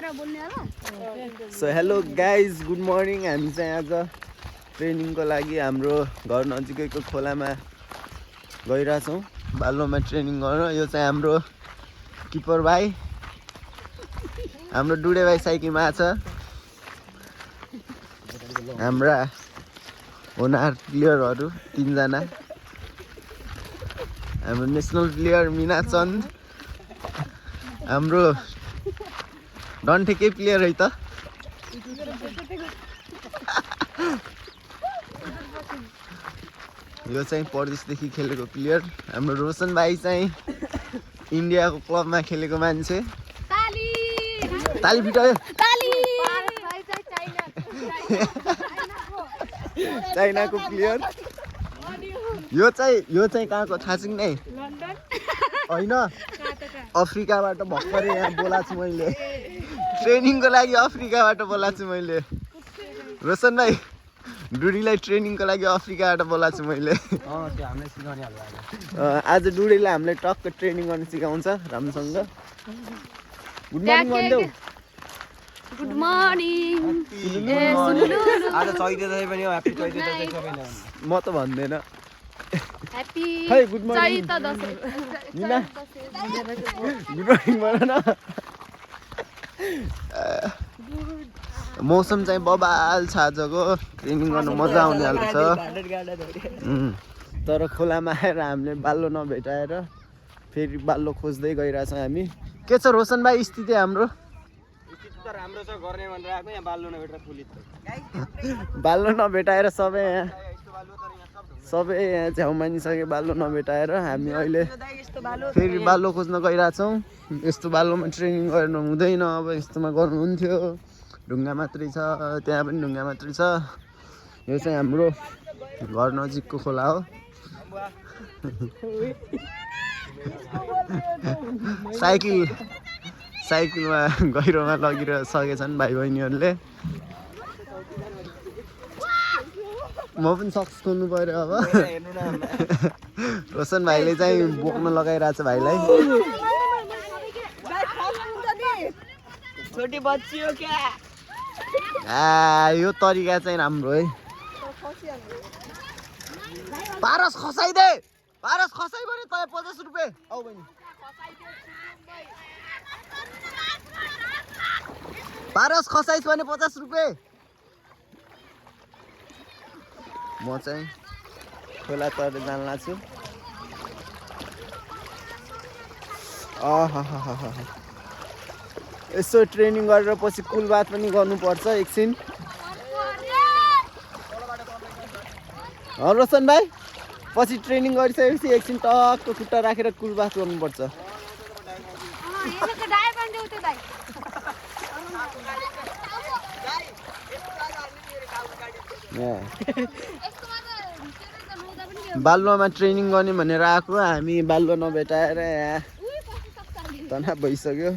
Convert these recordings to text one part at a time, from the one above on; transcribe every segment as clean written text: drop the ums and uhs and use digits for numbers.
So hello guys good morning हामी चाहिँ आज ट्रेनिङको लागि हाम्रो घर नजिकैको खोलामा गइरहेछौँ बालोमा ट्रेनिङ गर्न। यो चाहिँ हाम्रो किपर भाइ, हाम्रो डुडे भाइ साइकलमा छ, हाम्रा होनहार प्लेयरहरू 3 जना, हाम्रो नेसनल प्लेयर मिना चन्द, हाम्रो डन्ठेकै प्लेयर है त यो चाहिँ परदेशदेखि खेलेको प्लेयर। हाम्रो रोशन भाइ चाहिँ इन्डियाको क्लबमा खेलेको मान्छे। ताली फिटायो। चाइनाको प्लेयर। यो चाहिँ कहाँको थाहा छैन है? होइन, अफ्रिकाबाट भर्खरै यहाँ बोलाएको छु मैले, ट्रेनिङको लागि अफ्रिकाबाट बोलाएको छु मैले। रोशन भाइ डुडीलाई ट्रेनिङको लागि अफ्रिकाबाट बोलाएको छु मैले। आज डुडीले हामीलाई टक्क ट्रेनिङ गर्न सिकाउँछ राम्रोसँग। गुड मर्निङ भन्देऊ। Good morning. आज चैते दशैँ पनि हो, ह्यापी चैते दशैँ सबैलाई। म त भन्दैन। ह्यापी है गुड मर्निङ चैते दशैँ। निना गुड मर्निङ भन न। मौसम चाहिँ बबाल छ आजको, ट्रेनिङ गर्नु मजा आउने खालको छ। तर खोलामा आएर हामीले बाल्लो नभेटाएर फेरि बाल्लो खोज्दै गइरहेछौँ हामी। के छ रोशन भाइ स्थिति हाम्रो? राम्रो छ, गर्ने भनेर आएको, यहाँ बाल्लो नभेटेर पुलिस बाल्लो नभेटाएर सबै यहाँ झ्याउ मानिसके बाल्लो नभेटाएर हामी अहिले फेरि बाल्लो खोज्न गइरहेछौँ। यस्तो बाल्लोमा ट्रेनिङ गर्नु हुँदैन, अब यस्तोमा गर्नुहुन्थ्यो। ढुङ्गा मात्रै छ, त्यहाँ पनि ढुङ्गा मात्रै छ। यो चाहिँ हाम्रो घर नजिकको खोला हो। साइकलमा गहिरोमा लगिसकेछन् भाइ बहिनीहरूले। म पनि सक्स खोल्नु पर्यो अब। रोशन भाइले चाहिँ बोक्न लगाइरहेछ भाइलाई। यो तरिका चाहिँ राम्रो है। पारस खसाइदे, पारस खसाइ भने तँ 50 रुपियाँ। आऊ बहिनी, पारस खसाइस भने 50 रुपियाँ। म चाहिँ खोला तर जान लाग्छु। यसो ट्रेनिङ गरेर पछि कुलबात पनि गर्नुपर्छ एकछिन। रोशन भाइ पछि ट्रेनिङ गरिसकेपछि एकछिन टक्क खुट्टा राखेर कुलबात गर्नुपर्छ। बाल्लोमा ट्रेनिङ गर्ने भनेर आएको, हामी बाल्लो नभेटाएर यहाँ तनाव भइसक्यो।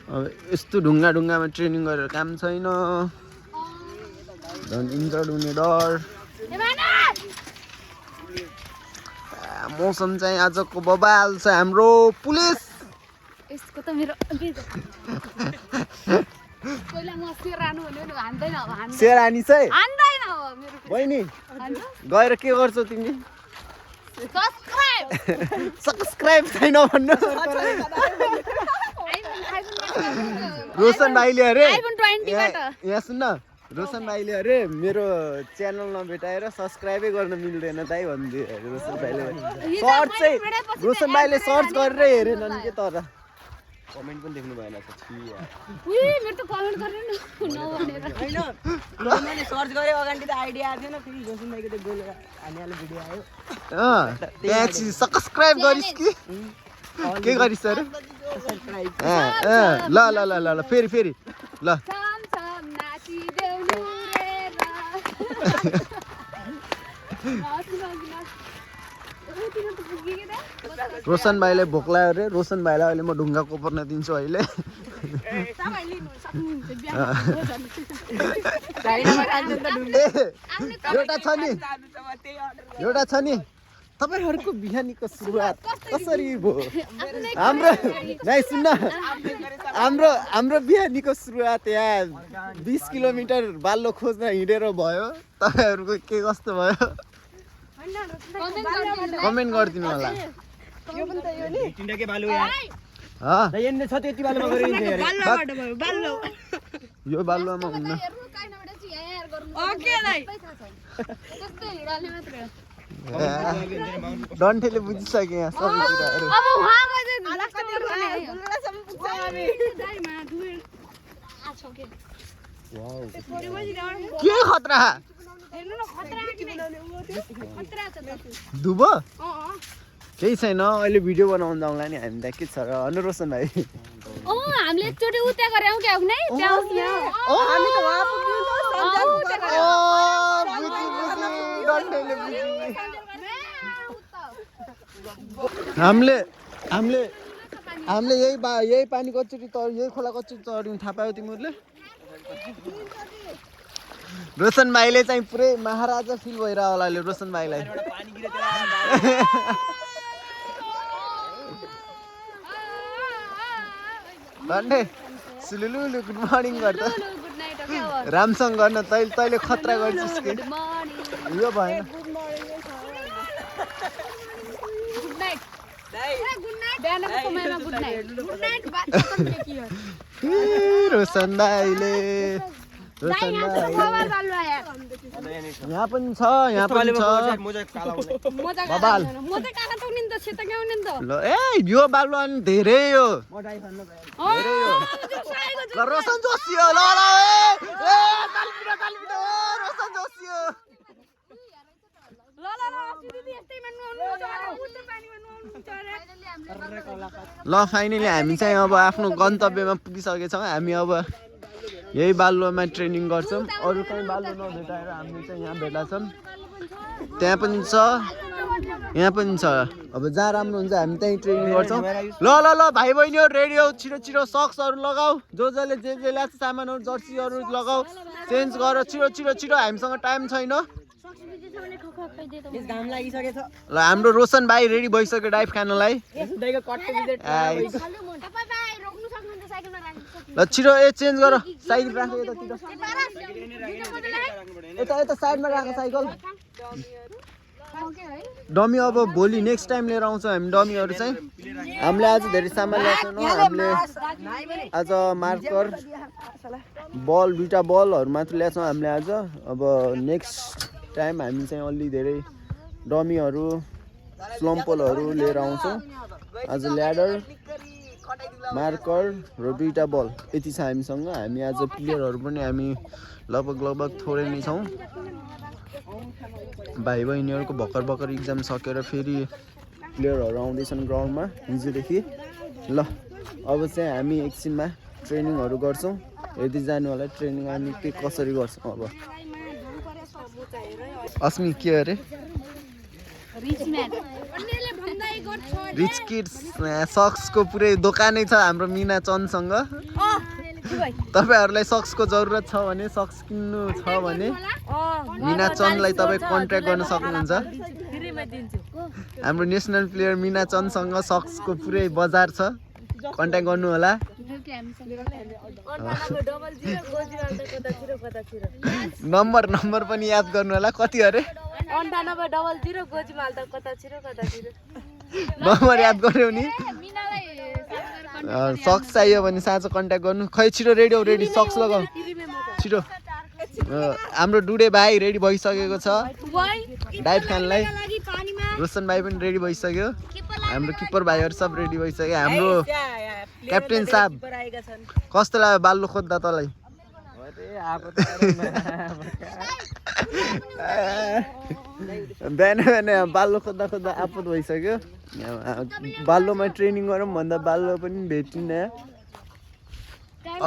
अब यस्तो ढुङ्गामा ट्रेनिङ गरेर काम छैन, झन् इन्जर्ड हुने डर। मौसम चाहिँ आजको बबाल छ हाम्रो। पुलिस यसको त मेरो पहिला म सेरानु भन्यो नि, हान्दैन अब, सेरानी चाहिँ हान्दैन अब मेरो बहिनी। गएर के गर्छौ तिमी? सब्स्क्राइब छैन भन्नु। रोशन भाइले अरे यहाँ सुन्न, रोशन भाइले अरे मेरो च्यानल नभेटाएर सब्स्क्राइबै गर्न मिल्दैन दाइ भनिदियो अरे रोशन भाइले। सर्च चाहिँ रोशन भाइले सर्च गरेर हेरेनन् के, तर कमेन्ट पनि देख्नु भएन त। मेरो त कमेन्ट गरेन नभनेर हैन, मैले सर्च गरे अगाडि त आइडिया आएको थिएन, फेरि रोशन भाइको त्यो गोल हानेवाला भिडियो आयो। त्यहाँ सब्स्क्राइब गरिस् कि के गरिस् अरे? ल ल ल ल फेरि ल। रोशन भाइले भोक लाग्यो अरे। रोशन भाइलाई अहिले म ढुङ्गा कोपर्न दिन्छु अहिले। एउटा छ नि तपाईहरुको बिहानीको सुरुवात कसरी भयो हाम्रो नाइ सुन्न हाम्रो बिहानीको सुरुवात यहाँ 20 किलोमिटर बाल्लो खोज्न हिँडेर भयो तपाईहरुको के कस्तो भयो कमेन्ट गरिदिनु होला यो पनि त यो नि तिनटाकै बालु यहाँ यन्ने छ त्यति बालुमा गरिन्छ अरे बाल्लोबाट भयो बाल्लो यो बाल्लोमा हुन्न डन्ठेले बुझिसके यहाँ सबै कुराहरु के खतरा दुबो केही छैन अहिले भिडियो बनाउन जाउँला नि हामी त के छ र अनुरोशन भाइ हामीले एकचोटी उता गरे आउ के आउ नै त्यहाँ हामी त वहाँ पुग्नु हामीले यही पानी कचोटी त यही खोला कचोटी तर्नु थाहा पायो तिमीहरूले रोशन भाइले चाहिँ पुरै महाराजा फिल भइरह होला ले रोशन भाइलाई भन्ने सुलुलु गुड मर्निङ गर्दा रामसँग गर्न तैले खतरा गर्छस् के यो भएन रोशन भाइले यहाँ पनि छ बबाल ल ए यो बालुवा नि धेरै हो ल रोशन जोसियो ल रोशन जोसियो ल फाइनली हामी चाहिँ अब आफ्नो गन्तव्यमा पुगिसकेछौँ हामी अब यही बालुवामा ट्रेनिङ गर्छौँ अरू कहीँ बालुवा नभेटाएर हामी चाहिँ यहाँ भेट्ला छौँ त्यहाँ पनि छ यहाँ पनि छ अब जहाँ राम्रो हुन्छ हामी त्यहीँ ट्रेनिङ गर्छौँ ल भाइ बहिनीहरू रेडी हो छिटो सक्सहरू लगाऊ जसले जे ल्याएको सामानहरू जर्सीहरू लगाऊ चेन्ज गर छिटो हामीसँग टाइम छैन ल हाम्रो रोशन भाइ रेडी भइसक्यो डाइभ खानलाई ल छिटो चेन्ज गर साइकल राख यता साइडमा राख साइकल डमी अब भोलि नेक्स्ट टाइम लिएर आउँछौँ हामी डमीहरू चाहिँ हामीले आज धेरै सामान ल्याएको छैनौँ हामीले आज मार्कर बल 2टा बलहरू मात्र ल्याएको छौँ हामीले आज अब नेक्स्ट टाइम हामी चाहिँ अलि धेरै डमीहरू स्लम्पलहरू लिएर आउँछौँ आज ल्याडर मार्कर र 2टा बल यति छ हामीसँग हामी आज प्लेयरहरू पनि हामी लगभग थोरै नै छौँ भाइ बहिनीहरूको भर्खर इक्जाम सकेर फेरि प्लेयरहरू आउँदैछन् ग्राउन्डमा हिजोदेखि ल अब चाहिँ हामी एकछिनमा ट्रेनिङहरू गर्छौँ यदि जानु होला ट्रेनिङ हामी के कसरी गर्छौँ अब अस्मि के अरे रिच किड्स सक्सको पुरै दोकानै छ हाम्रो मिना चन्दसँग तपाईहरुलाई सक्सको जरुरत छ भने सक्स किन्नु छ भने मिना चन्दलाई तपाई कन्ट्याक्ट गर्न सक्नुहुन्छ हाम्रो नेसनल प्लेयर मिना चन्दसँग सक्सको पुरै बजार छ कन्ट्याक्ट गर्नु होला नम्बर पनि याद गर्नु होला कति अरे 9800 गोजीमाल त कता छिरो नम्बर याद गर्यौ नि सक्स चाहियो भने साँचो कन्ट्याक्ट गर्नु खै छिटो रेडी सक्स लगाऊ छिटो हाम्रो डुडे भाइ रेडी भइसकेको छ डाइभ खानलाई रोशन भाइ पनि रेडी भइसक्यो हाम्रो किपर भाइहरू सब रेडी भइसक्यो हाम्रो क्याप्टेन साहब कस्तो लाग्यो बाल्लो खोज्दा तँलाई बिहान बाल्लो खोज्दा आपत भइसक्यो बाल्लोमा ट्रेनिङ गरौँ भन्दा बाल्लो पनि भेटिन्न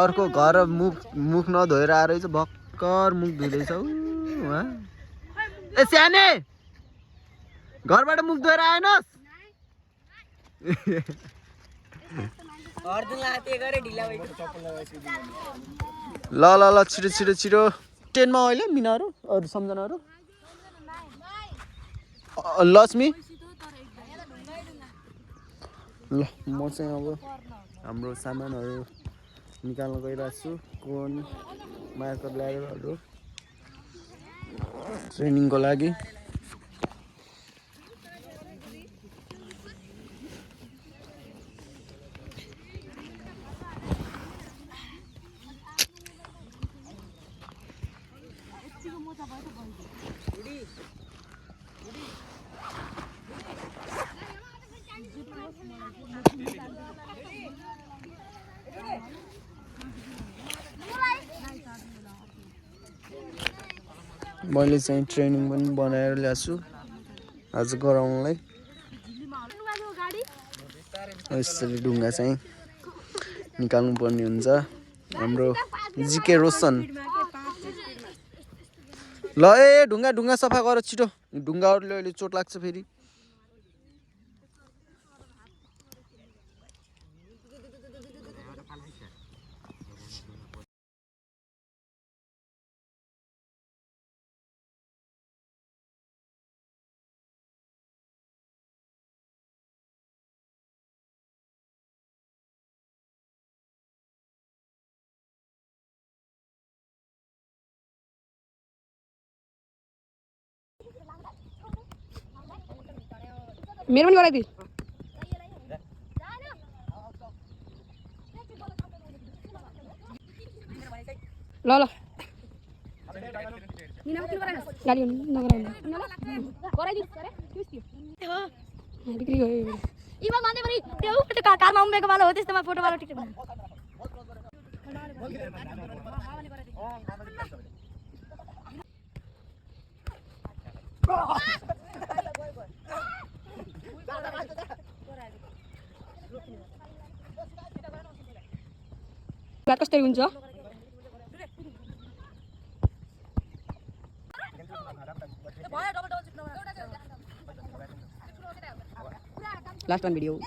अर्को घर मुख नधोएर आएर चाहिँ भर्खर मुख धुँदैछ ए साने घरबाट मुख धोएर आएनस् ल ल ल छिटो छिटो छिटो 10 मा अहिले मिनाहरू अरू सम्झनाहरू लक्ष्मी ल म चाहिँ अब हाम्रो सामानहरू निकाल्न गइरहेको छु कोन मार्कर ल्याडरहरू ट्रेनिङको लागि मैले चाहिँ ट्रेनिङ पनि बनाएर ल्याछु आज गराउनलाई यसरी ढुङ्गा चाहिँ निकाल्नु पर्ने हुन्छ हाम्रो जिके रोशन ल ए ढुङ्गा ढुङ्गा सफा गर छिटो ढुङ्गाहरूले अहिले चोट लाग्छ फेरि मेरो पनि गराइदिए ल ल गाडी बिक्री गयो कारमा उम्रेको वाला हो त्यस्तोमा फोटो वाला टिकट कसरी हुन्छ लास्ट वान भिडियो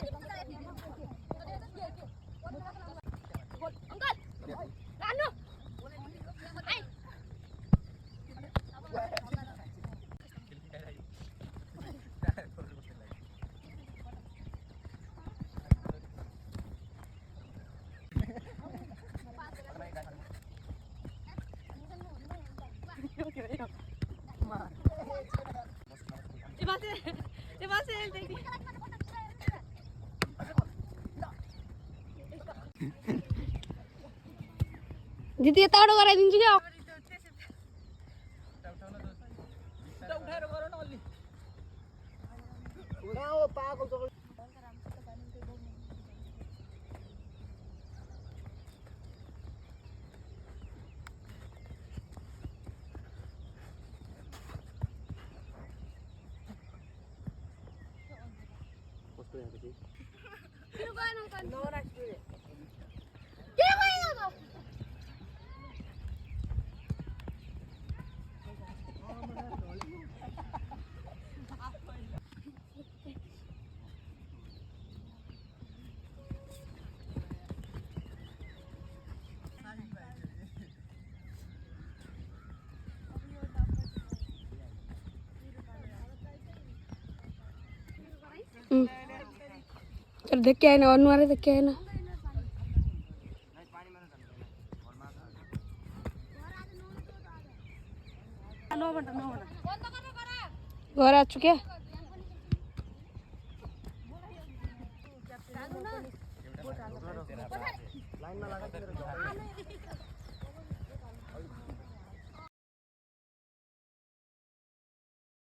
दिदी यताबाट गराइदिन्छु क्या चल देख के आए ना और देख के आए ना घर आ चुके